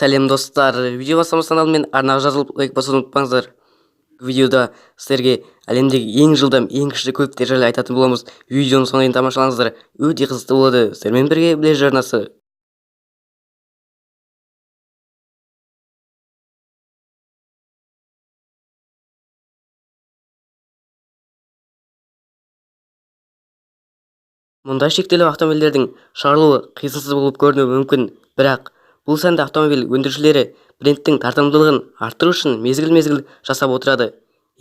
Сәлем, достар! Видео бастамастан алдымен арнаға жазылып, лайк басуды ұмытпаңыздар. Видеода сіздерге әлемдегі ең жылдам, ең күшті көліктер жайлы айтатын боламыз. Видеоны соңына дейін тамашалаңыздар, өте қызықты болады. Сіздермен бірге Блежер арнасы. Мұндай шектеулі автомобильдердің шығарылуы қисынсыз болып көрінуі мүмкін, бірақ бұл сәнді автомобиль өндірушілері брендтің тартымдылығын арттыру үшін мезгіл-мезгіл жасап отырады.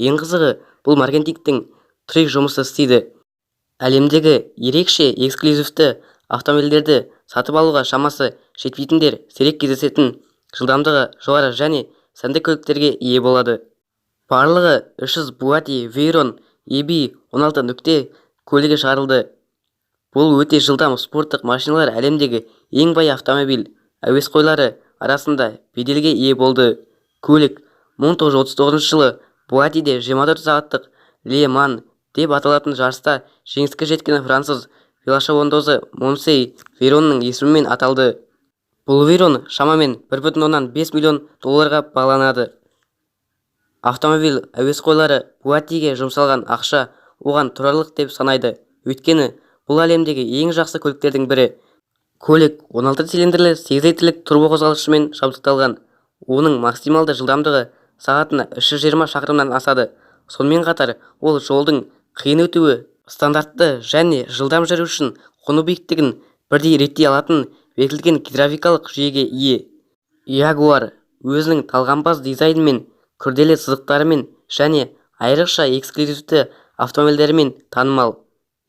Ең қызығы, бұл маркетингтің трюк жұмыс істейді. Әлемдегі ерекше эксклюзивті автомобильдерді сатып алуға шамасы жетпейтіндер сирек кездесетін, жылдамдығы жоғары және сәнді көліктерге ие болады. Барлығы 300 Буатти Вейрон EB16 нүкте көлігі шығарылды. Бұл өте жылдам спорттық машиналар әлемдегі ең бай автомобиль әуесқойлары арасында беделге ие болды. Көлік 1939 жылы Буаттиде 24 сағаттық Ле-Ман деп аталатын жарыста жеңіске жеткен француз велошабандозы Монсей Вейронның есімімен аталды. Бұл Вейрон шамамен 1,5 миллион долларға бағаланады. Автомобиль әуесқойлары Буаттиге жұмсалған ақша оған тұрарлық деп санайды, өйткені бұл әлемдегі ең жақсы көліктердің бірі. Көлік 16 цилиндрлі 8 литрлік турбо қозғалтқышымен жабдықталған. Оның максималды жылдамдығы сағатына 320 шақырымнан асады. Сонымен қатар ол жолдың қиын өтуі, стандартты және жылдам жүру үшін қону биіктігін бірдей реттей алатын бекітілген гидравликалық жүйеге ие. Ягуар өзінің талғампаз дизайнымен, күрделі сызықтарымен және айрықша эксклюзивті автомобильдерімен танымал.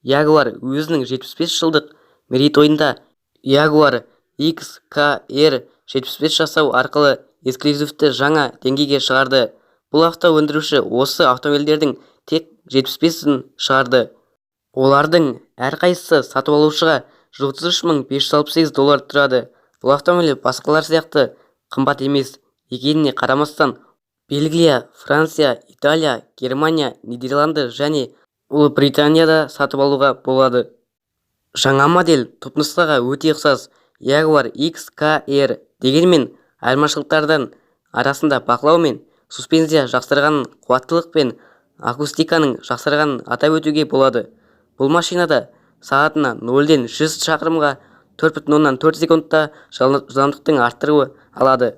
Ягуар өзінің 75 жылдық мерейтойында Jaguar XKR 75 жасау арқылы эксклюзивті жаңа деңгейге шығарды. Бұл авто өндіруші осы автомобильдердің тек 75-ін шығарды. Олардың әрқайсысы сатып алушыға 133 568 доллар тұрады. Бұл автомобиль басқалар сияқты қымбат емес екеніне қарамастан, Бельгия, Франция, Италия, Германия, Нидерланды және Ұлыбританияда сатып алуға болады. Жаңа модель түпнұсқаға өте ұқсас Jaguar XKR, дегенмен айырмашылықтардың арасында бақылау мен суспензия жақсарғанын, қуаттылық пен акустиканың жақсарғанын атап өтуге болады. Бұл машинада сағатына 0-ден 100 шақырымға 4,4 секундта жылдамдықтың арттыра алады.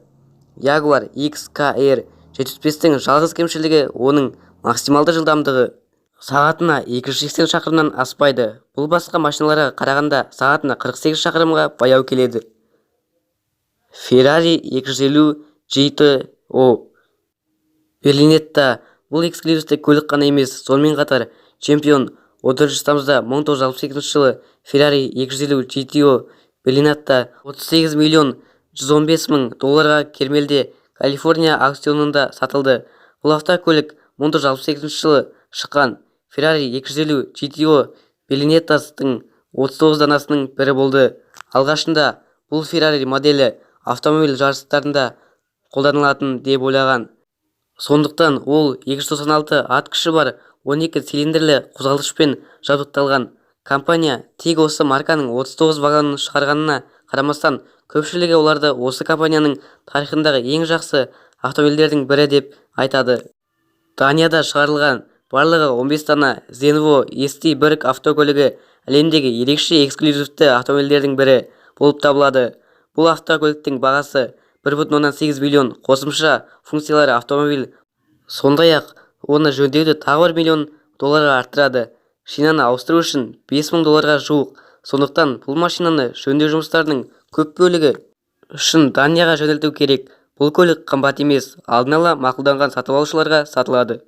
Jaguar XKR 75-тің жалғыз кемшілігі оның максималды жылдамдығы сағатына 280 шақырымнан аспайды. Бұл басқа машиналарға қарағанда сағатына 48 шақырымға баяу келеді. Ferrari 250 GTO Berlinetta бұл эксклюзивті көлік қана емес, сонымен қатар чемпион. 14 тамызда 1968 жылы Ferrari 250 GTO Berlinetta 38 миллион 115 мың долларға Кармелде, Калифорния аукционында сатылды. Бұл автокөлік 1968 жылы шыққан Ferrari 250 GTO Berlinetta-ның 39 данасының бірі болды. Алғашында бұл Ferrari моделі автомобиль жарыстарында қолданылатын деп ойлаған. Сондықтан ол 296 ат күші бар 12 цилиндрлі қозғалтқышпен жабдықталған. Компания тек осы марканың 39 вагонын шығарғанына қарамастан, көпшілігі оларды осы компанияның тарихындағы ең жақсы автомобильдердің бірі деп айтады. Данияда шығарылған барлығы 15 дана Zenvo ST1 автокөлігі әлемдегі ерекше эксклюзивті автомобильдердің бірі болып табылады. Бұл автокөліктің бағасы 1,8 миллион, қосымша функциялары автомобиль, сондай-ақ оны жөндеуді тағы 1 миллион долларға арттырады. Шинаны ауыстыру үшін 5000 долларға жуық. Сондықтан бұл машинаны жөндеу жұмыстарының көп бөлігі үшін Данияға жөнелту керек. Бұл көлік қымбат емес, алдын ала мақұлданған сатып алушыларға сатылады.